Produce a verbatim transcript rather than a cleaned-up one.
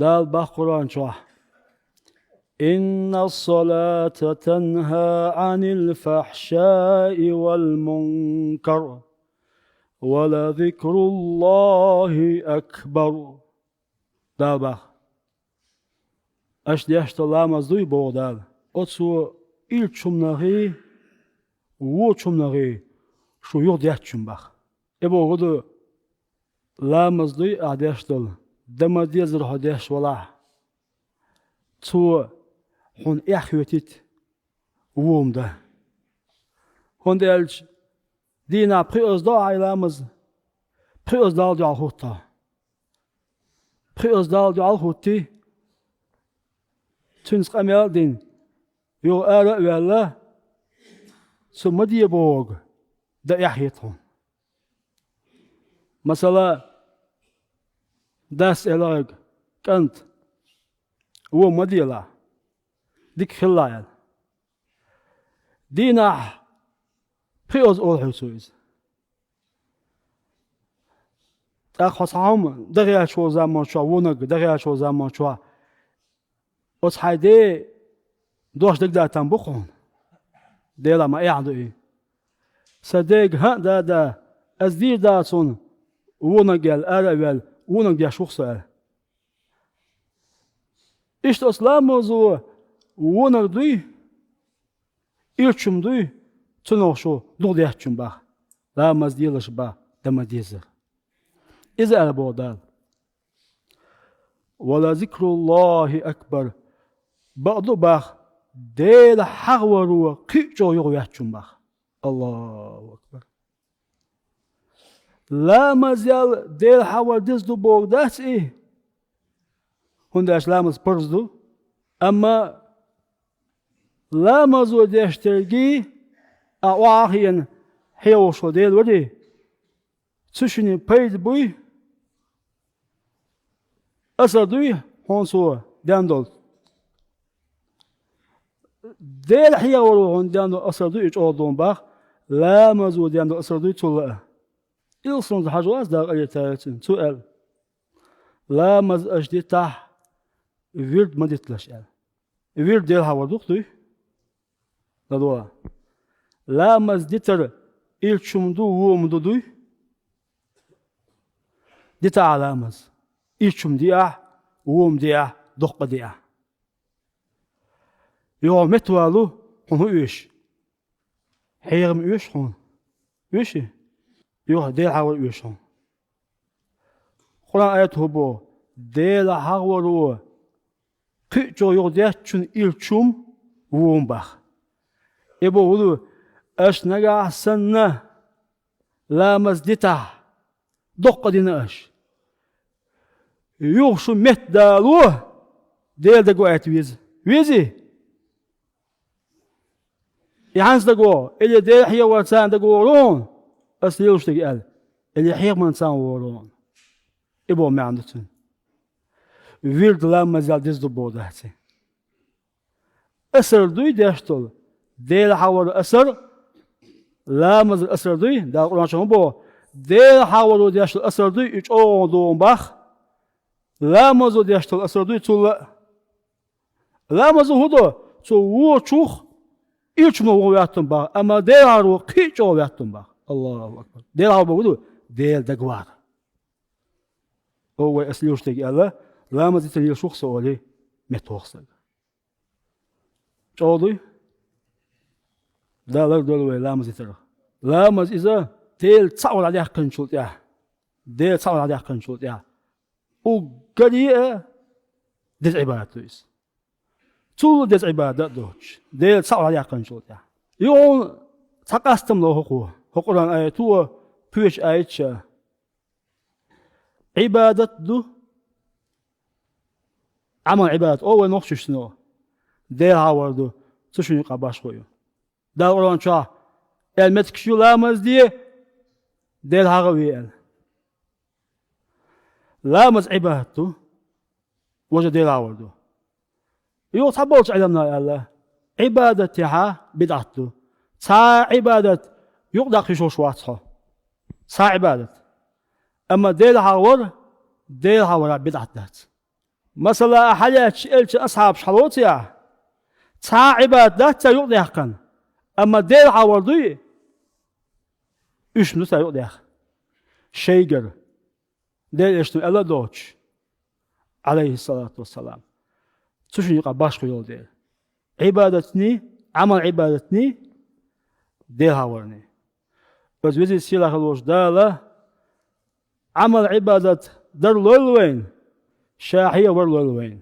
Дала боху Къуръан чохь: «إن الصلاة تنهى عن الفحشاء والمنكر ولذكر الله أكبر». Дала боху: «Аша деш долу ламаз дуй, — боху Дала, — оцо ирчу хӀуманахий, вочу хӀуманахий шу юхадеттачун боху». И бохург ду, ламаз дуй ахь деш долу, дан ма дезара хьо деш валахь, цо хьуна эхь хьоьтийта вон хӀума дан. ХӀунда аьлча дийнахь пхоьазза до ахь ламаз, пхоьазза Далла дуьхьал хӀутту хьо. Пхоьазза Далла дуьхьал хӀуттий, цуьнца къамел а дина, юха ара а ваьлла, цо ма де бохург дан эхь хьоьту хьуна. Масала, дас элира хьоьга: «КӀант, вон хӀума ма делахь, дика хилалахь», — аьлла. Дийнахь пхоьазза олу хьоьга цо иза. ТӀаккха хьо цхьа хӀума дан гӀерташ волу заман чохь, вониг дан гӀерташ волу заман чохь, оцу хьайн ден дош дагадатам бу хьуна? Делахь ма эхь ду и. Сан дега хӀан а да, да, аса дийр дац хьуна вониг аьлла, ара а ваьлла, вониг деш ву-кх со аьлла. Иштта оцу ламазо вониг дуй, ирчу хӀума дуй, цунах шу юхадеттачун боху, ламаз делаш боху, дан ма дезара. Иза аьлла боху Дала: «ولذكر الله أكبر». Бакъду боху, Дела хьахаваро кхин а чӀогӀа юхаветтачун боху. Аллаху акбар! Ламаз ял Дела хьахавар деза ду бохург дац и? ХӀунда аьлча ламаз парз ду. Амма ламазо деш дерг а охьахиъна хьехош волу Дела варий, цу шинна пайда буй, асар дуй хьуна цо ден долу? Дела хьехаваро хьуна ден долу асар дуй и чӀогӀа ду боху, ламазо ден долу асар дуй цул а? Илсунца хьажа вац Дала къинхетам бина цунна, цо аьлла: «Ламаз аша дитахь, вирд ма диталаш», — аьлла. Вирд Дела хьахавар ду-кх дуй? ЛадогӀа. Ламаз дитар ирчу хӀума ду, вон хӀума ду дуй? Дитахь ламаз. Ирчу хӀума деахь, вон хӀума деахь, доккха а деахь. Юха хьо меттавалале, хьуна хӀун оьшу? Хьехам оьшу хьуна? Оьший? Юха Дела хьахавар оьшу хьуна. Къуръан аят хӀун боху? Дела хьахаваро кхин а чӀогӀа юхадеттачун ирчу хӀума вон хӀума боху. И бохург ду, аша нагахь санна ламаз дитахь, доккха а дина аша, юха шу меттадало, Дела дагаваийта веза. Везий? И хьанца дагавогӀу? Или Дела хьехаварца дагавогӀур ву хьуна, аса лелош дерг аьлла, или хьехамца вогӀур ву хьуна? И боху маьӀна ду цуьнан. Вирд ламаз ял деза ду бохург дац и. Асар дуй деш долу? Дела хьахавар асар, ламазан асар дуй? Дала Къуръан чохь хӀун боху? Дела хьахаваро деш долу асар дуй, и чӀогӀа ду боху. Ламазо деш долу асар дуй цул а? Ламазо хӀун до? Цо вочух ирчу хӀуманах юхаветтачун боху, амма Дела хьахаваро кхин а чӀогӀа веттачун боху. Аллаху акбар! Дела хьахавар бохург ду Дела дагавар. О, вай, аса лелош дерг аьлла, ламаз дитар лелош ву-кх со олий, меттавогӀу стаг. ЧӀогӀа дуй? Дала лардойла вай ламаз дитарх. Ламаз иза Дела цхьаъ вала дӀадаьккхинчул тӀаьхьа. Дела цхьаъ вала дӀадаьккхинчул тӀаьхьа. Уггаре а деза Ӏибадат ду иза. Цул а деза Ӏибадат а доцуш, Дела цхьаъ вала дӀадаьккхинчул тӀаьхьа. Юха хьуна цхьа къастам ло хӀокхо, хӀокху Къуръан аято, кхечу аяташа. Ӏибадат ду, Ӏамал Ӏибадат олу вай нохчашна, Дела хьахавар ду, цу шинна юкъахь башхо ю. Дала Къуръан чохь аьлла меттигаш ю: ламаз де, Дела хьахаве аьлла. Ламаз Ӏибадат ду, важа Дела хьахавар ду. Юха цхьаболчу Ӏеламнаха аьлла: Ӏибадат тӀехь бидӀат ду. Цхьа а Ӏибадат юкъадаккха йиш йолуш вац хьо. Цхьа а Ӏибадат. Амма Дела хьахавар, Дела хьахаварехь бидӀат дац. Масала, ахьа лаьтташ элчан асхьабаш хьалоцу ахь, цхьа а Ӏибадат дац цара юкъадаьккхина, амма Дела хьалхавар дуй, уьш ма ду цара юкъадаьхна. Шайгара, Делан элчано аьлла а доцуш, Ӏалайхиссалату вассалам, цу шинна юкъахь башхо йолу дела. Ӏибадатний, Ӏамал-Ӏибадатний, Дела хьалхаварний. Оцу везачу сийлахь хилла волчу Дала Ӏамал-Ӏибадат дар лойла вайна, Ша хьехавар лойла вайна.